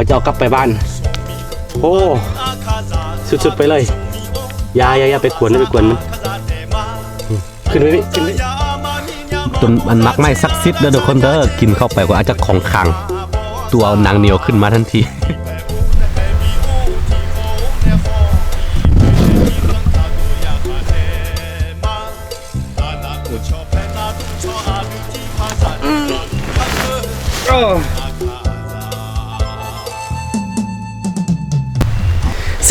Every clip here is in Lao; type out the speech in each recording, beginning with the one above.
ເຂົາເຈົ້າກັບໄປບ້ານ. ໂອ້ ສຸດໆໄປເລີຍ. ຢ່າ ຢ່າ ຢ່າໄປກວນ ຢ່າໄປກວນມັນ. ອືມ ຂຶ້ນໄປ ຂຶ້ນໄປ. ຕົ້ນ ອັນໝາກໄມ້ສັກສິດເດີທຸກຄົນເດີ, ກິນເຂົ້າໄປກໍອາດຈະຂອງຂັງ. ໂຕເອົາໜັງໜຽວຂຶ້ນມາທັນທີ.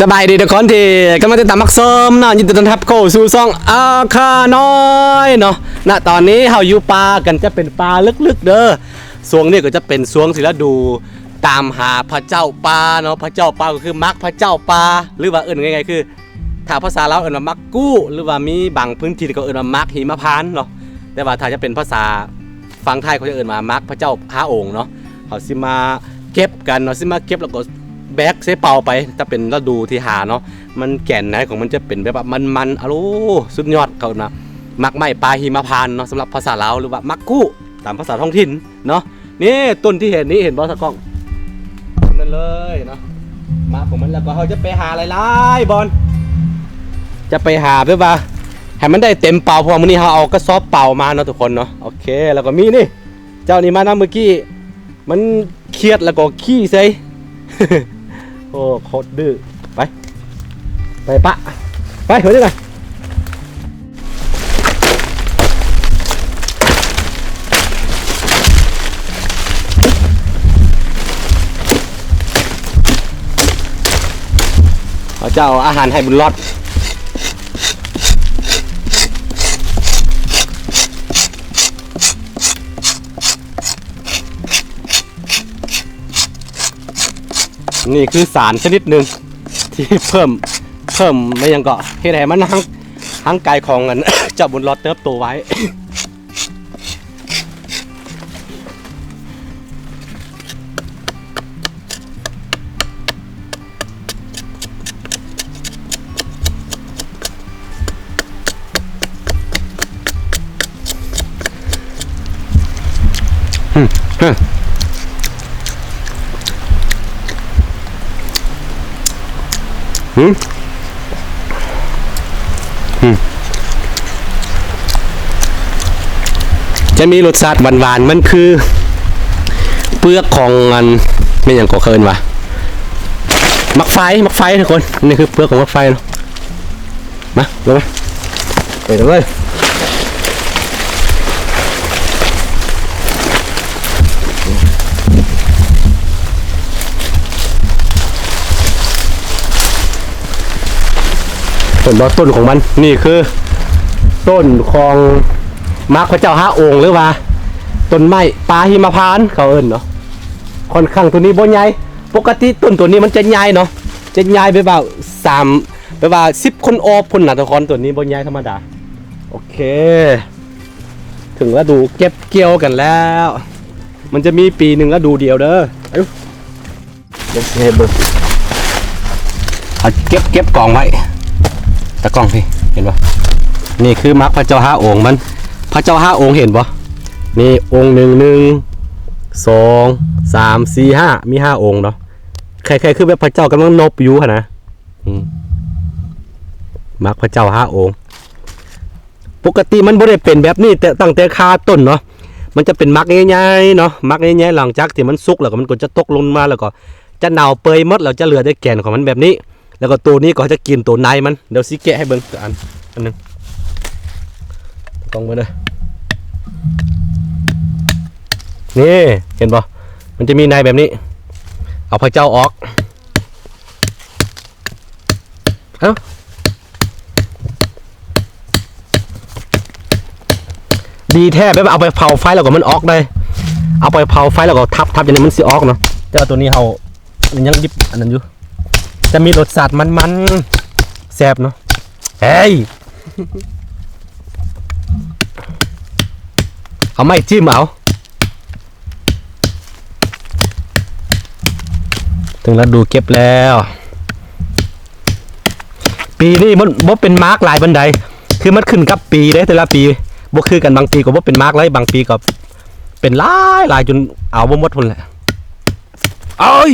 ສະບາຍດີທຸກຄົນທີ່ກຳລັງຕິດຕາມຮັບຊົມເນາະ, ຍິນດີຕ້ອນຮັບເຂົ້າສູ່ຊ່ອງອາຄານ້ອຍເນາະ. ນະຕອນນີ້ເຮົາຢູ່ປ່າກັນ, ຈະເປັນປ່າເລິກໆເດີ. ຊ່ວງນີ້ກໍຈະເປັນຊ່ວງທີ່ລະດູຕາມຫາພະເຈົ້າປ່າເນາະ, ພະເຈົ້າປ່າກໍຄືໝາກພະເຈົ້າປ່າ ຫຼືວ່າເອີ້ນງ່າຍໆຄື ຖ້າພາສາລາວເອີ້ນວ່າໝາກກູ້ ຫຼືວ່າມີບາງພື້ນທີ່ກໍເອີ້ນວ່າໝາກຫິມະພານເນາະ, ແຕ່ວ່າຖ້າຈະເປັນພາສາຝັ່ງໄທເຂົາຈະເອີ້ນວ່າໝາກພະເຈົ້າຫ້າອົງເນາະ. ເຮົາຊິມາເກັບກັນເນາະ, ຊິມາເກັບແລ້ວກໍແບກໃສ່ເປົາໄປ. ຈະເປັນລະດູທີ່ຫາເນາະ, ມັນແກ່ນໃນຂອງມັນຈະເປັນແບບວ່າມັນໆ ອາໂລ ສຸດຍອດ. ເຂົາເອີ້ນວ່າໝາກໄມ້ປ່າຫິມະພານເນາະ ສຳລັບພາສາລາວ ຫຼືວ່າໝາກກູ້ຕາມພາສາທ້ອງຖິ່ນເນາະ. ນີ້ຕົ້ນທີ່ເຫັນນີ້ ເຫັນບໍ່ຕາກ້ອງ? ນັ້ນເລີຍເນາະ ໝາກຂອງມັນ. ແລ້ວກໍເຮົາຈະໄປຫາຫຼາຍໆບ່ອນ, ຈະໄປຫາແບບວ່າໃຫ້ມັນໄດ້ເຕັມເປົາ, ເພາະວ່າມື້ນີ້ເຮົາເອົາກະສອບເປົາມາເນາະທຸກຄົນເນາະ. ໂອເຄ ແລ້ວກໍມີນີ້ ເຈົ້ານີ້ມານຳມື້ກີ້ ມັນຄຽດແລ້ວກໍຂີ້ໃສ່ ໂອ້ ໂຄດດື້. ໄປ ໄປປະ ໄປ ເຮົາເດີນະ. ເຂົາເຈົ້າເອົາອາຫານໃຫ້ບຸນລອດ. ນີ້ຄືສານຊະນິດໜຶ່ງທີ່ເພີ່ມ ເພີ່ມ ແມ່ນຫຍັງເກາະ ເຮັດໃຫ້ມັນຮ່າງ ຮ່າງກາຍຂອງອັນ ເຈົ້າບຸນລອດເຕີບໂຕໄວ. ຈະມີລົດຊາດຫວານໆ ມັນຄືເປືອກຂອງອັນ ແມ່ນຫຍັງກໍເອີ້ນວ່າ ໝາກໄຟ ໝາກໄຟທຸກຄົນ. ນີ້ຄືເປືອກຂອງໝາກໄຟເນາະ. ມາ ລົງມາ ໄປເລີຍ. ເຫັນບໍ່ ຕົ້ນຂອງມັນ ນີ້ຄືຕົ້ນຂອງໝາກພະເຈົ້າຫ້າອົງ ຫຼືວ່າຕົ້ນໄມ້ປ່າຫິມະພານ ເຂົາເອີ້ນເນາະ. ຂ້ອນຂ້າງ ໂຕນີ້ບໍ່ໃຫຍ່, ປົກກະຕິຕົ້ນໂຕນີ້ມັນຈະໃຫຍ່ເນາະ ຈະໃຫຍ່ແບບວ່າສາມ ແບບວ່າສິບຄົນອອບພຸ້ນນະທຸກຄົນ. ໂຕນີ້ບໍ່ໃຫຍ່ທຳມະດາ. ໂອເຄ ເຖິງລະດູເກັບກ່ຽວກັນແລ້ວ. ມັນຈະມີປີໜຶ່ງລະດູດຽວເດີ. ເອົາ ດຽວຊິໃຫ້ເບິ່ງ ເອົາເກັບ ເກັບກອງໄວ້. ຕາກ້ອງພີ້ ເຫັນບໍ່? ນີ້ຄືໝາກພະເຈົ້າຫ້າອົງມັນ. ພະເຈົ້າຫ້າອົງ ເຫັນບໍ່? ນີ້ອົງໜຶ່ງ ໜຶ່ງ ສອງ ສາມ ສີ່ ຫ້າ ມີຫ້າອົງເນາະ. ຄ້າຍໆຄືແບບພະເຈົ້າກຳລັງນົບຢູ່ຫັ້ນນະ. ອືມ ໝາກພະເຈົ້າຫ້າອົງ ປົກກະຕິມັນບໍ່ໄດ້ເປັນແບບນີ້ແຕ່ ຕັ້ງແຕ່ຄາຕົ້ນເນາະ. ມັນຈະເປັນໝາກໃຫຍ່ໆເນາະ ໝາກໃຫຍ່ໆ. ຫຼັງຈາກທີ່ມັນສຸກແລ້ວກໍ ມັນກໍຈະຕົກລົງມາ ແລ້ວກໍຈະເນົ່າເປື່ອຍໝົດ ແລ້ວຈະເຫຼືອແຕ່ແກ່ນຂອງມັນແບບນີ້. ແລ້ວກໍໂຕນີ້ກໍຈະກິນໂຕໃນມັນ. ດຽວຊິແກະໃຫ້ເບິ່ງ ອັນ ອັນໜຶ່ງ ຕ້ອງເບິ່ງເດີ. ນີ້ ເຫັນບໍ່? ມັນຈະມີໃນແບບນີ້. ເອົາພະເຈົ້າອອກ. ເອົ້າ ດີແທ້ ແບບວ່າເອົາໄປເຜົາໄຟແລ້ວກໍມັນອອກໄດ໋. ເອົາໄປເຜົາໄຟແລ້ວກໍທັບໆ ຢ່າງນີ້ມັນຊິອອກເນາະ. ແຕ່ວ່າໂຕນີ້ເຮົາມັນຍັງດິບອັນນັ້ນຢູ່ ຈະມີລົດຊາດມັນໆ ແຊບເນາະ. ເອີຍ ເອົາໄມ້ຈິ້ມເອົາ. ເຖິງລະດູເກັບແລ້ວ. ປີນີ້ມັນບໍ່ເປັນໝາກຫຼາຍປານໃດ ຄືມັນຂຶ້ນກັບປີເດ້. ແຕ່ລະປີບໍ່ຄືກັນ, ບາງປີກໍບໍ່ເປັນໝາກເລີຍ, ບາງປີກໍເປັນຫຼາຍໆ ຈົນເອົາບໍ່ໝົດພຸ້ນແຫຼະ. ເອີຍ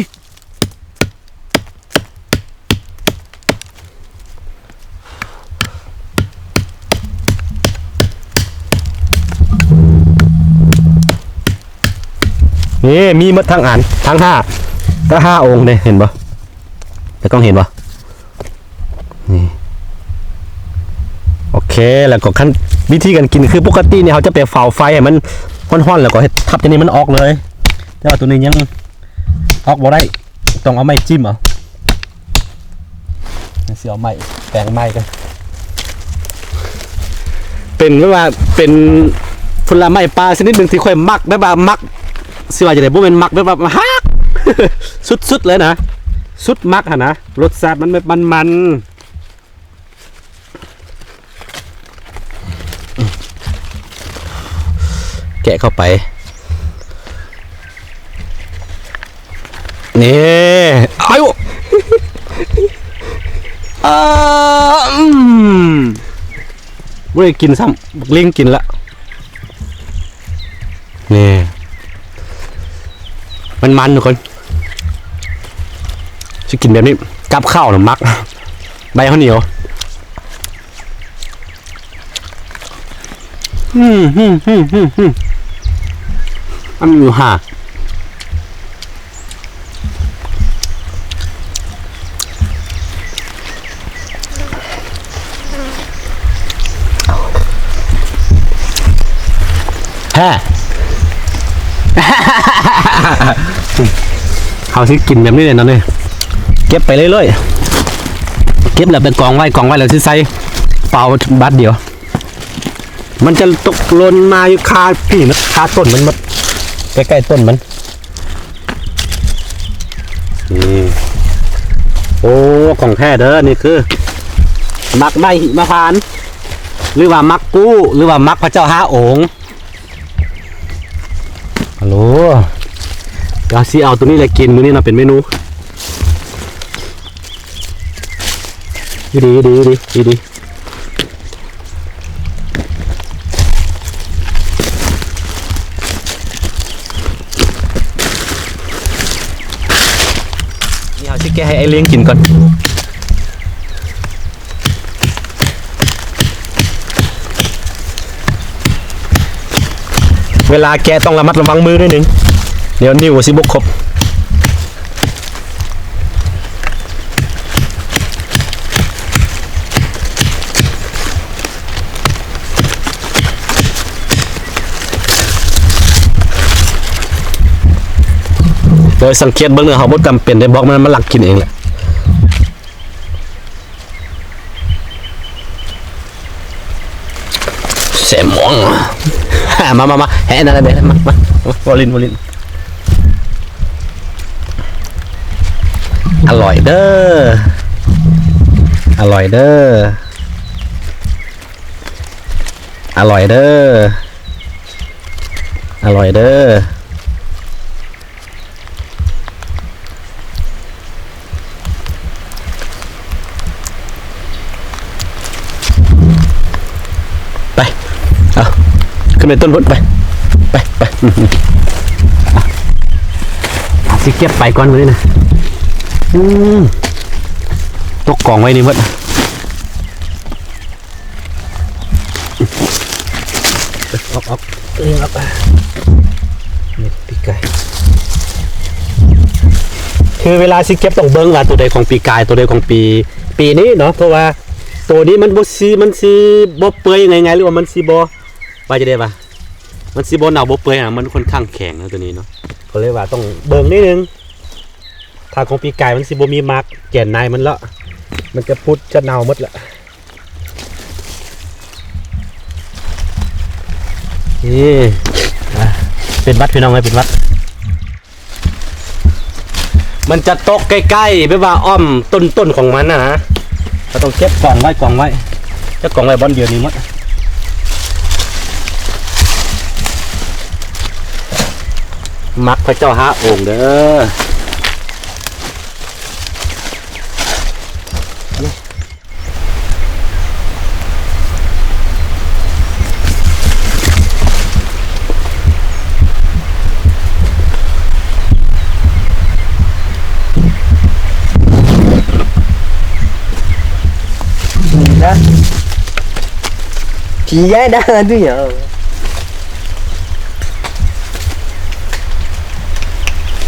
ນີ້ມີໝົດທັງອັນ ທັງຫ້າ ທັງຫ້າອົງເດ້ ເຫັນບໍ່? ຕາກ້ອງເຫັນບໍ່? ນີ້ ໂອເຄ ແລ້ວກໍຂັ້ນ ວິທີການກິນຄື ປົກກະຕິນີ້ເຮົາຈະໄປເຝົ້າໄຟໃຫ້ມັນຮ້ອນໆ ແລ້ວກໍເຮັດທັບຈັ່ງນີ້ມັນອອກເລີຍ ແຕ່ວ່າໂຕນີ້ຍັງອອກບໍ່ໄດ້ ຕ້ອງເອົາໄມ້ຈິ້ມເອົາ. ຊິເອົາໄມ້ແປງໄມ້ກ່ອນ ເປັນແບບວ່າເປັນຜົນລະໄມ້ປ່າຊະນິດໜຶ່ງທີ່ຂ້ອຍມັກ ແບບວ່າມັກ ຊິວ່າຈັ່ງໃດ ບໍ່ແມ່ນມັກແບບວ່າຮັກ ສຸດໆ ເລີຍນະ ສຸດມັກຫັ້ນນະ ລົດຊາດມັນແບບມັນໆ. ແກະເຂົ້າໄປ ນີ້ ອາຍຸ ອາ ອືມ ບໍ່ໄດ້ກິນຊ້ຳ ບັກລິງກິນລະ ນີ້ ມັນໆ ທຸກຄົນ ຊິກິນແບບນີ້ກັບເຂົ້ານະ ມັກ ໃບເຂົ້າໜຽວ ອືມ ອືມ ອືມ ອືມ ອືມ ອັນຢູ່ຫາ ແທ້ ເຮົາຊິກິນແບບນີ້ແຫຼະເນາະນີ້ ເກັບໄປເລື້ອຍໆ ເກັບແລ້ວໄປກອງໄວ້ ກອງໄວ້ແລ້ວຊິໃສ່ເປົາບາດດຽວ ມັນຈະຕົກຫຼົ່ນມາຢູ່ຄາພີ້ໝົດ ຄາຕົ້ນມັນໝົດ ໃກ້ໆ ຕົ້ນມັນ. ນີ້ ໂອ້ ຂອງແທ້ເດີ ນີ້ຄືໝາກໄມ້ຫິມະພານ ຫຼືວ່າໝາກກູ້ ຫຼືວ່າໝາກພະເຈົ້າຫ້າອົງ. ຮັລໂຫຼ ດຽວຊິເອົາໂຕນີ້ແຫຼະກິນມື້ນີ້ເນາະ ເປັນເມນູ ຢູ່ດີ ຢູ່ດີ ຢູ່ດີ ຢູ່ດີ. ນີ້ເຮົາຊິແກະໃຫ້ໄອ້ລິງກິນກ່ອນ ເວລາແກະຕ້ອງລະມັດລະວັງມືໜ້ອຍໜຶ່ງ ດຽວນິ້ວຊິບໍ່ຄົບ. ໂດຍສັງເກດເບິ່ງເນາະ ເຮົາບໍ່ຈຳເປັນໄດ້ບອກມັນ ມັນລັກກິນເອງແຫຼະ. ແຊມອງ ມາ ມາ ມາ ແຫະ ນັ້ນແຫຼະ ມາ ມາ ມາ ວໍລິນ ວໍລິນ ອະລ່ອຍເດີ ອະລ່ອຍເດີ ອະລ່ອຍເດີ ອະລ່ອຍເດີ. ໄປ ເອົາ ຂຶ້ນໄປຕົ້ນພຸ້ນ ໄປ ໄປ ໄປ ຊິເກັບໄປກ່ອນມື້ນີ້ນະ ອືມ ຕົກກອງໄວ້ນີ້ໝົດ. ອອກ ອອກ ເອີ ອອກ ນີ້ປີກາຍ ຄືເວລາຊິເກັບຕ້ອງເບິ່ງວ່າໂຕໃດຂອງປີກາຍ ໂຕໃດຂອງປີ ປີນີ້ເນາະ ເພາະວ່າໂຕນີ້ມັນບໍ່ຊິ ມັນຊິບໍ່ເປື່ອຍງ່າຍໆ ຫຼືວ່າມັນຊິບໍ່ ວ່າຈັ່ງໃດວະ ມັນຊິບໍ່ເນົ່າບໍ່ເປື່ອຍນະ ມັນຂ້ອນຂ້າງແຂງນະໂຕນີ້ເນາະ ກໍເລີຍວ່າຕ້ອງເບິ່ງໜ້ອຍໜຶ່ງ ຖ້າຂອງປີກາຍມັນຊິບໍ່ມີໝາກແກ່ນໃນມັນລະ ມັນຈະພຸດຈະເນົ່າໝົດລະ. ນີ້ ອ່ະ ເປັນຫວັດພີ່ນ້ອງເອີຍ ເປັນຫວັດ ມັນຈະຕົກໃກ້ໆ ແບບວ່າອ້ອມຕົ້ນໆຂອງມັນນະ ເຮົາຕ້ອງເກັບກອງໄວ້ ກອງໄວ້ ຈັກກອງໄວ້ບ່ອນດຽວນີ້ໝົດ ໝາກພະເຈົ້າຫ້າອົງເດີ. ຜີຍາຍດາດູຢາວ.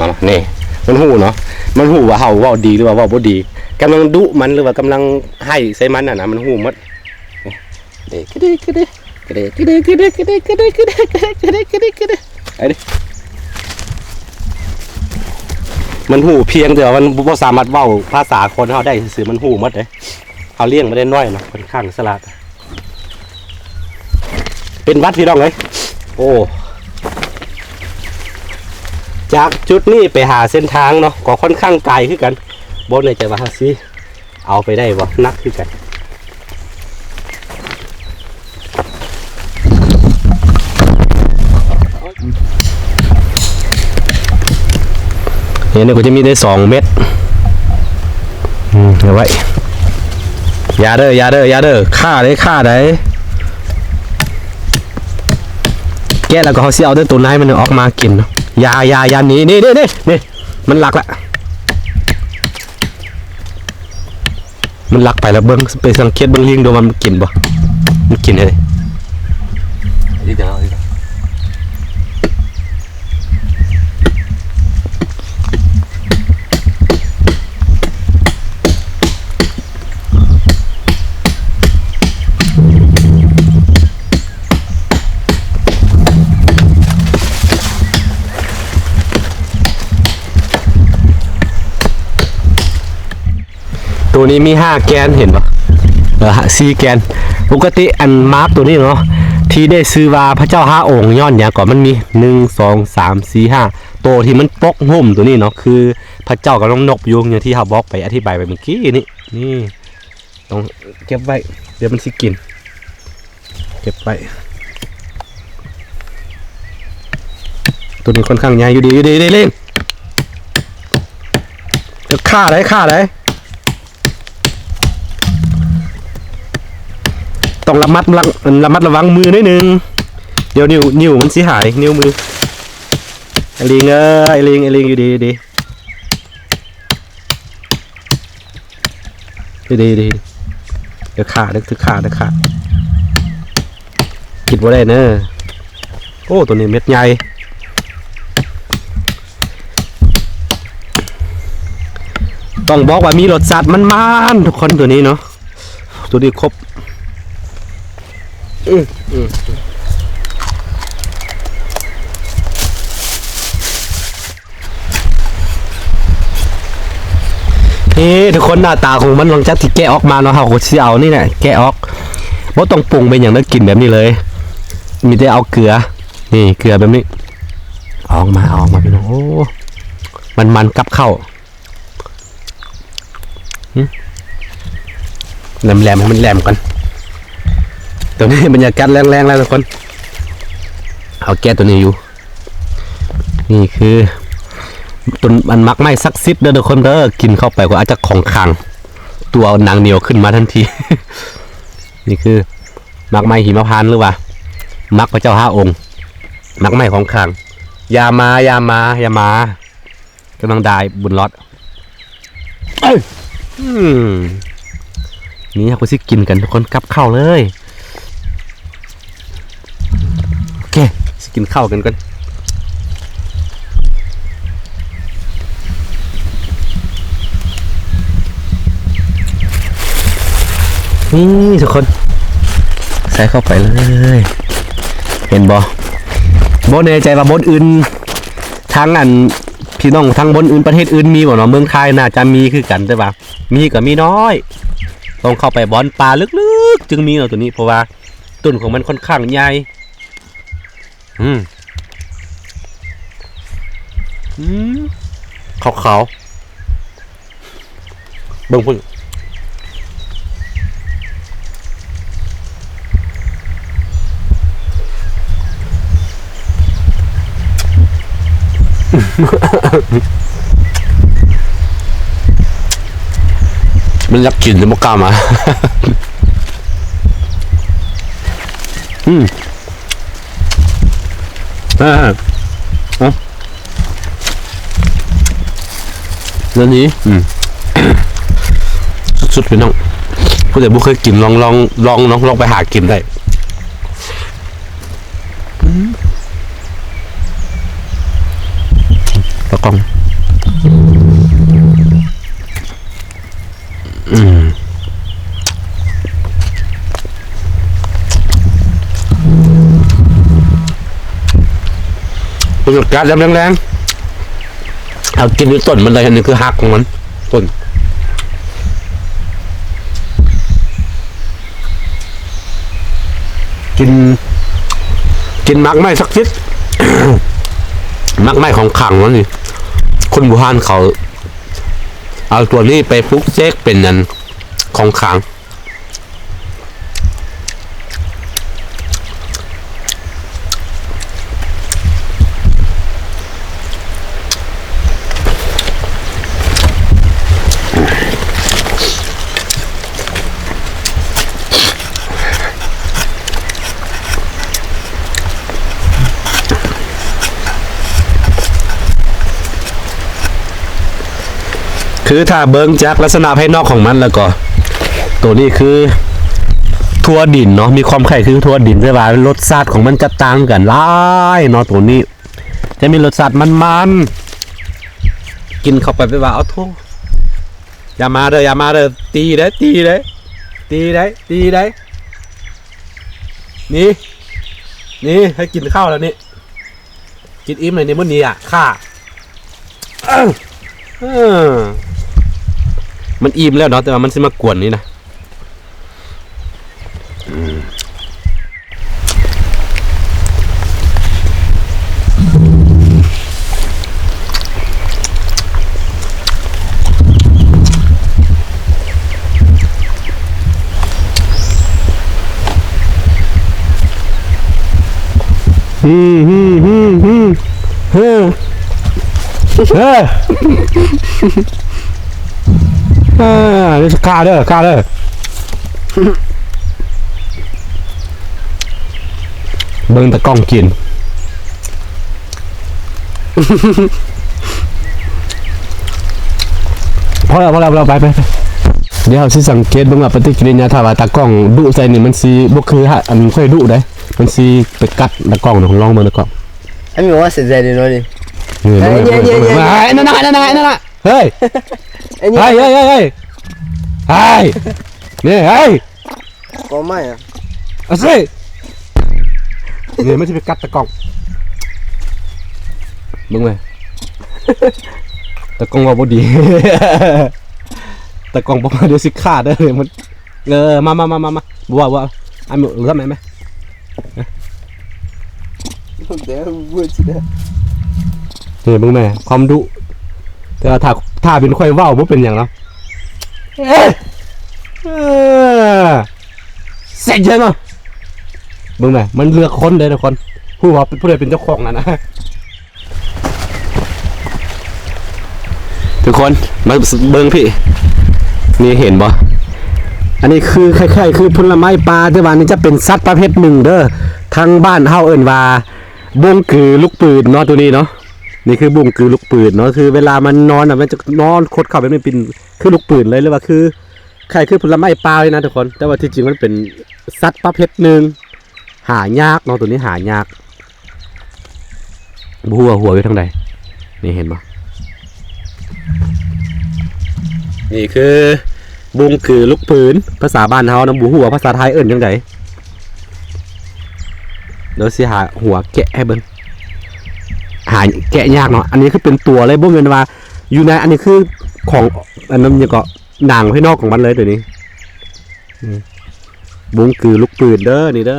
ມາ ນີ້ ມັນຮູ້ເນາະ ມັນຮູ້ວ່າເຮົາເວົ້າດີ ຫຼືວ່າເວົ້າບໍ່ດີ ກຳລັງດຸມັນ ຫຼືວ່າກຳລັງໄຫ້ໃສ່ມັນຫັ້ນນະ ມັນຮູ້ໝົດ. ເດ້ ກະເດ້ ກະເດ້ ກະເດ້ ກະເດ້ ໄປເດ້ ມັນຮູ້ພຽງແຕ່ວ່າມັນບໍ່ສາມາດເວົ້າພາສາຄົນເຮົາໄດ້ຊື່ໆ ມັນຮູ້ໝົດເດ້. ເຮົາລ້ຽງມາໄດ້ນ້ອຍເນາະ ຂ້ອນຂ້າງສະຫຼາດ ເປັນຫວັດພີ່ນ້ອງເອີຍ. ໂອ້ ຈາກຈຸດນີ້ໄປຫາເສັ້ນທາງເນາະ ກໍຂ້ອນຂ້າງໄກຄືກັນ ບໍ່ແນ່ໃຈວ່າເຮົາຊິ ເອົາໄປໄດ້ບໍ່ ໜັກຄືກັນ. ເຫັນນີ້ກໍຈະມີໄດ້ສອງເມັດ ອືມ ເອົາໄວ້ ຢ່າເດີ ຢ່າເດີ ຢ່າເດີ ຂ້າເດ້ ຂ້າໄດ້ ແກະແລ້ວກໍເຮົາຊິເອົາແຕ່ໂຕໃນມັນອອກມາກິນເນາະ. ຢ່າ ຢ່າ ຢ່າ ນີ້ ນີ້ ນີ້ ນີ້ ມັນລັກລະ ມັນລັກໄປແລ້ວ ເບິ່ງ ໄປສັງເກດເບິ່ງລີງດູວ່າມັນກິນບໍ່ ມັນກິນໃດ. ໂຕນີ້ມີຫ້າແກນ ເຫັນບໍ່ ເອີ ສີ່ແກນ. ປົກກະຕິອັນມາບໂຕນີ້ເນາະ ທີ່ໄດ້ຊື່ວ່າພະເຈົ້າຫ້າອົງ ຍ້ອນຫຍັງກໍ ມັນມີ ໜຶ່ງ ສອງ ສາມ ສີ່ ຫ້າ ໂຕທີ່ມັນປົກຫຸ້ມໂຕນີ້ເນາະ ຄືພະເຈົ້າກັບນ້ອງນົກຢູ່ ຢ່າງທີ່ເຮົາບອກໄປ ອະທິບາຍໄປເມື່ອກີ້ນີ້. ນີ້ ຕ້ອງເກັບໄວ້ ດຽວມັນຊິກິນ ເກັບໄວ້. ໂຕນີ້ຂ້ອນຂ້າງໃຫຍ່ຢູ່ເດ້ ຢູ່ເດ້ ເດ້ ເດ້ ຕ້ອງຂ້າໄດ້ ຂ້າໄດ້ ຕ້ອງລະມັດລະ ລະມັດລະວັງມືໜ້ອຍໜຶ່ງ ດຽວນິ້ວ ນິ້ວມັນຊິຫາຍ ນິ້ວມື. ໄອ້ລີງເອີຍ ໄອ້ລີງ ໄອ້ລີງ ຢູ່ດີ ຢູ່ດີ. ດີ ດີ ດີ ເດີ ຂ້າເດີ ຖືກຂ້າເດີ ຂ້າ ກິນບໍ່ໄດ້ເນີ. ໂອ້ ໂຕນີ້ເມັດໃຫຍ່ ຕ້ອງບອກວ່າມີລົດຊາດມັນໆ ທຸກຄົນ ໂຕນີ້ເນາະ ໂຕນີ້ຄົບ. ອືມ ອືມ ນີ້ທຸກຄົນ ໜ້າຕາຂອງມັນ ຫຼັງຈາກທີ່ແກະອອກມາເນາະ ເຮົາກໍຊິເອົານີ້ແຫຼະແກະອອກ ບໍ່ຕ້ອງປຸງເປັນຫຍັງເດີ ກິນແບບນີ້ເລີຍ ມີແຕ່ເອົາເກືອ ນີ້ເກືອແບບນີ້ ເອົາອອກມາ ເອົາອອກມາ ພີ່ນ້ອງ. ໂອ້ ມັນໆ ກັບເຂົ້າ. ຫຶ ແຫຼມໆ ໃຫ້ມັນແຫຼມກ່ອນ. ຕອນນີ້ບັນຍາກາດແລ້ງໆ ແລ້ວທຸກຄົນ. ເຮົາແກະຕົວນີ້ຢູ່. ນີ້ຄືຕົ້ນ ອັນ ໝາກໄມ້ສັກສິດເດີທຸກຄົນເດີ. ກິນເຂົ້າໄປກໍອາດຈະຂອງຂັງ ຕົວໜັງໜຽວຂຶ້ນມາທັນທີ. ນີ້ຄືໝາກໄມ້ຫິມະພານ ຫຼືວ່າໝາກພະເຈົ້າຫ້າອົງ. ໝາກໄມ້ຂອງຂັງ. ຢ່າມາ ຢ່າມາ ຢ່າມາ. ກຳລັງໄດ້ບຸນລອດ. ເອີຍ ອືມ ນີ້ເຮົາກໍຊິກິນກັນທຸກຄົນ ກັບເຂົ້າເລີຍ. ໂອເຄ ຊິກິນເຂົ້າກັນກ່ອນ. ນີ້ທຸກຄົນ ໃສ່ເຂົ້າໄປເລີຍ. ເຫັນບໍ່? ບໍ່ແນ່ໃຈວ່າບ່ອນອື່ນ ທາງອັນ ພີ່ນ້ອງທາງບ່ອນອື່ນ ປະເທດອື່ນມີບໍ່ເນາະ? ເມືອງໄທໜ້າຈະມີຄືກັນ ແຕ່ວ່າມີກໍມີນ້ອຍ. ຕ້ອງເຂົ້າໄປບ່ອນປ່າເລິກໆ ຈຶ່ງມີເນາະຕົວນີ້ ເພາະວ່າຕົ້ນຂອງມັນຄ່ອນຂ້າງໃຫຍ່. ອືມ ອືມ ຂາວໆ. ເບິ່ງພຸ້ນ ມັນຢາກກິນແຕ່ບໍ່ກ້າມາ. ອືມ. ອ່າ ເອົາ ແນວນີ້ ອືມ ສຸດໆ ພີ່ນ້ອງ. ຜູ້ໃດບໍ່ເຄີຍກິນ ລອງ ລອງ ລອງເນາະ ລອງໄປຫາກິນໄດ້. ອືມ ຕາກ້ອງ ອືມ ບັນຍາກາດຍາມແລງໆ ເຮົາກິນຢູ່ຕົ້ນມັນເລີຍ. ອັນນີ້ຄືຮາກຂອງມັນ ຕົ້ນ ກິນ ກິນໝາກໄມ້ສັກສິດ ໝາກໄມ້ຂອງຂັງມັນນີ້. ຄົນບູຮານເຂົາ ເອົາຕົວນີ້ໄປປຸກເສກເປັນອັນຂອງຂັງ. ຄືຖ້າເບິ່ງຈາກລັກສະນະພາຍນອກຂອງມັນແລ້ວກໍ ໂຕນີ້ຄືຖົ່ວດິນເນາະ ມີຄວາມຄ້າຍຄືຖົ່ວດິນ ແຕ່ວ່າລົດຊາດຂອງມັນຈະຕ່າງກັນຫຼາຍເນາະ. ໂຕນີ້ຈະມີລົດຊາດມັນໆ ກິນເຂົ້າໄປແບບວ່າ ເອົາໂທ້ ຢ່າມາເດີ ຢ່າມາເດີ ຕີເດ້ ຕີເດ້ ຕີໄດ້ ຕີໄດ້. ນີ້ ນີ້ ໃຫ້ກິນເຂົ້າແລ້ວນີ້ ກິນອີ່ມແລ້ວນີ້ ມື້ນີ້ອະ ຂ້າ ເອີ ມັນອີ່ມແລ້ວເນາະ ແຕ່ວ່າມັນຊິມາກວນນີ້ນະ. ອືມ ອືມ ອືມ ອືມ ເອີ ເອີ ອ່າ ຂ້າເດີ ຂ້າເດີ. ເບິ່ງຕາກ້ອງກິນ. ພໍແລ້ວ ພໍແລ້ວ ພໍແລ້ວ ໄປ ໄປ ໄປ. ດຽວເຮົາຊິສັງເກດເບິ່ງວ່າປະຕິກິລິຍາ ຖ້າວ່າຕາກ້ອງດຸໃສ່ນີ້ ມັນຊິບໍ່ຄື ອັນຂ້ອຍດຸເດ້ ມັນຊິໄປກັດຕາກ້ອງເນາະ. ລອງເບິ່ງຕາກ້ອງ. ອັນນີ້ວ່າເສຍໃຈເດ້ເນາະນີ້. ເອີ ເອີຍ ເບິ່ງ ເອີຍ ເບິ່ງ ເອີຍ ເບິ່ງ ເອີຍ ເອີຍ ນັ້ນນະ ນັ້ນນະ ນັ້ນນະ. ເຮີ້ຍ ອັນນີ້ ເຮີ້ຍ ເຮີ້ຍ ເຮີ້ຍ ເຮີ້ຍ ນີ້ ເຮີ້ຍ ກໍໄມ້ອະ ອາເຊ ນີ້ມັນຊິໄປກັດຕາກ້ອງ ເບິ່ງເວີຍ ຕາກ້ອງເວົ້າບໍ່ດີ ຕາກ້ອງບອກວ່າ ດຽວຊິຂ້າເດີ ມັນ ເອີ ມາ ມາ ມາ ມາ ມາ ບໍ່ເວົ້າ ບໍ່ເວົ້າ ອາ ເຫຼືອແມ່ ແມ່ ເດີ ເວີຊິເດີ ນີ້ເບິ່ງແມ່ ຄວາມດຸ ແຕ່ວ່າຖ້າ ຖ້າເປັນຂ້ອຍເວົ້າບໍ່ເປັນຫຍັງເນາະ. ເອີ ເອີ ເສັດເລີຍເນາະ. ເບິ່ງແມ ມັນເລືອກຄົນເດ້ທຸກຄົນ ຮູ້ວ່າຜູ້ໃດເປັນເຈົ້າຂອງຫັ້ນນະ. ທຸກຄົນມາເບິ່ງພີ້ ນີ້ເຫັນບໍ່? ອັນນີ້ຄືຄ້າຍໆຄືຜົນລະໄມ້ປ່າ ແຕ່ວ່າອັນນີ້ຈະເປັນສັດປະເພດໜຶ່ງເດີ. ທາງບ້ານເຮົາເອີ້ນວ່າບົງກືລູກປືນເນາະ ໂຕນີ້ເນາະ. ນີ້ຄືບົງກືລູກປືນເນາະ ຄືເວລາມັນນອນນະ ມັນຈະນອນຄົດເຂົ່າແບບນີ້ ເປັນຄືລູກປືນເລີຍ ຫຼືວ່າຄື ຄ້າຍຄືຜົນລະໄມ້ປ່າເລີຍນະທຸກຄົນ. ແຕ່ວ່າທີ່ຈິງມັນເປັນສັດປະເພດໜຶ່ງ ຫາຍາກເນາະ ໂຕນີ້ຫາຍາກ. ບໍ່ຮູ້ວ່າຫົວຢູ່ທາງໃດ. ນີ້ເຫັນບໍ່? ນີ້ຄືບົງກືລູກປືນ ພາສາບ້ານເຮົານະ. ບໍ່ຮູ້ວ່າພາສາໄທເອີ້ນຈັ່ງໃດ. ດຽວຊິຫາຫົວແກະໃຫ້ເບິ່ງ. ຫາແກະຍາກເນາະ. ອັນນີ້ຄືເປັນຕົວເລີຍ ບໍ່ແມ່ນວ່າຢູ່ໃນ ອັນນີ້ຄືຂອງ ອັນນັ້ນຫຍັງເກາະ ໜັງພາຍນອກຂອງມັນເລີຍໂຕນີ້. ອືມ ບົງກືລູກປືນເດີ ນີ້ເດີ.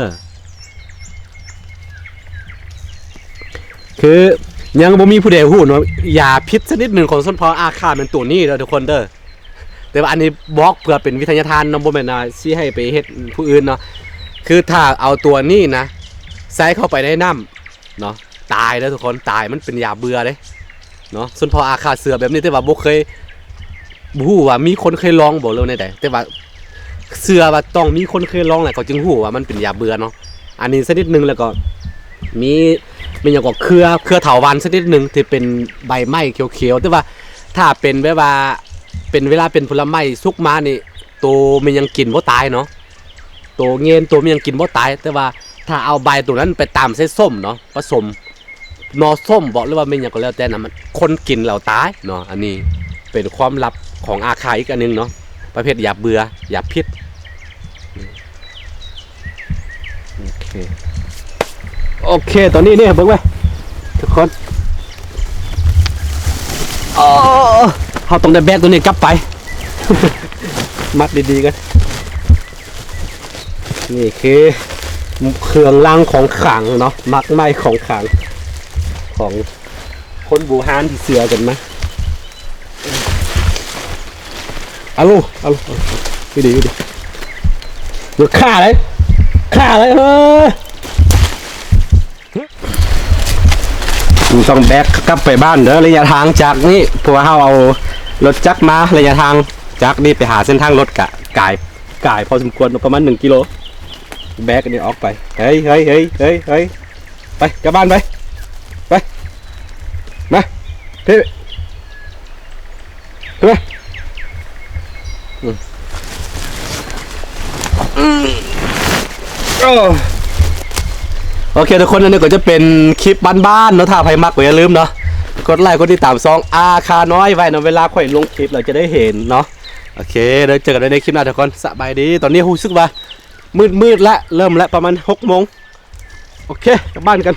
ຄືຍັງບໍ່ມີຜູ້ໃດຮູ້ເນາະ ຢາພິດຊະນິດໜຶ່ງຂອງຊົນເຜົ່າອາຄາແມ່ນໂຕນີ້ເດີທຸກຄົນເດີ. ແຕ່ວ່າອັນນີ້ບອກເພື່ອເປັນວິທະຍາທານເນາະ ບໍ່ແມ່ນວ່າຊິໃຫ້ໄປເຮັດຜູ້ອື່ນເນາະ. ຄືຖ້າເອົາຕົວນີ້ນະ ໃສ່ເຂົ້າໄປໃນນ້ຳ ເນາະ ຕາຍເດີທຸກຄົນ ຕາຍ ມັນເປັນຢາເບື່ອເດ້ເນາະ. ຊົນເຜົ່າອາຄາເຊື່ອແບບນີ້ ແຕ່ວ່າບໍ່ເຄີຍ ບໍ່ຮູ້ວ່າມີຄົນເຄີຍລອງບໍ່ ຫຼືວ່າແນວໃດ ແຕ່ວ່າເຊື່ອວ່າຕ້ອງມີຄົນເຄີຍລອງແລ້ວ ເຂົາຈຶ່ງຮູ້ວ່າມັນເປັນຢາເບື່ອເນາະ. ອັນນີ້ຊະນິດໜຶ່ງ ແລ້ວກໍມີ ແມ່ນຫຍັງກໍເຄືອ ເຄືອຖາວວັນຊະນິດໜຶ່ງທີ່ເປັນໃບໄມ້ຂຽວໆ ແຕ່ວ່າຖ້າເປັນແບບວ່າ ເປັນເວລາເປັນຜົນລະໄມ້ສຸກມານີ້ ໂຕແມ່ນຫຍັງກິນບໍ່ຕາຍເນາະ. ໂຕເງນ ໂຕແມ່ນຫຍັງກິນບໍ່ຕາຍ ແຕ່ວ່າຖ້າເອົາໃບໂຕນັ້ນໄປຕຳໃສ່ສົ້ມເນາະ ປະສົມໜໍ່ສົ້ມບໍ ຫຼືວ່າແມ່ນຫຍັງກໍແລ້ວແຕ່ນະ ມັນ ຄົນກິນແລ້ວຕາຍເນາະ. ອັນນີ້ເປັນຄວາມລັບຂອງອາຄາອີກອັນໜຶ່ງເນາະ ປະເພດຢາເບື່ອ ຢາພິດ. ໂອເຄ ໂອເຄ ຕອນນີ້ນີ້ເບິ່ງໄວ້ທຸກຄົນ ໂອ້ ເຮົາຕ້ອງໄດ້ແບກໂຕນີ້ກັບໄປ ມັດດີໆກັນ. ນີ້ຄືເຄື່ອງລາງຂອງຂລັງເນາະ ໝາກໄມ້ຂອງຂລັງຂອງຄົນບູຮານທີ່ເຊື່ອກັນມາ. ອາໂລ ອາໂລ ດີໆ ດີໆ ຢ່າຂ້າເລີຍ ຂ້າເລີຍ ເອີ. ຕ້ອງແບກກັບໄປບ້ານເດີ ໄລຍະທາງຈາກນີ້ ເພາະວ່າເຮົາເອົາລົດຈັກມາ ໄລຍະທາງຈາກນີ້ໄປຫາເສັ້ນທາງລົດກະກາຍ ກາຍພໍສົມຄວນ ປະມານໜຶ່ງກິໂລ. ແບກອັນນີ້ອອກໄປ ເຮີ້ຍ ເຮີ້ຍ ເຮີ້ຍ ເຮີ້ຍ ເຮີ້ຍ ໄປກັບບ້ານໄປ ໄປ ມາ ເພ ຂຶ້ນມາ ອືມ ອືມ ໂອ້ ໂອເຄທຸກຄົນ ອັນນີ້ກໍຈະເປັນຄລິບບ້ານໆເນາະ. ຖ້າໃຜມັກກໍຢ່າລືມເນາະ ກົດໄລກົດຕິດຕາມຊ່ອງອາຄານ້ອຍໄວ້ເນາະ ເວລາຂ້ອຍລົງຄລິບແລ້ວຈະໄດ້ເຫັນເນາະ. ໂອເຄ ດຽວເຈີກັນໃນຄລິບໜ້າທຸກຄົນ ສະບາຍດີ. ຕອນນີ້ຮູ້ສຶກວ່າມືດໆລະ ເລີ່ມລະ ປະມານຫົກໂມງ. ໂອເຄ ກັບບ້ານກັນ.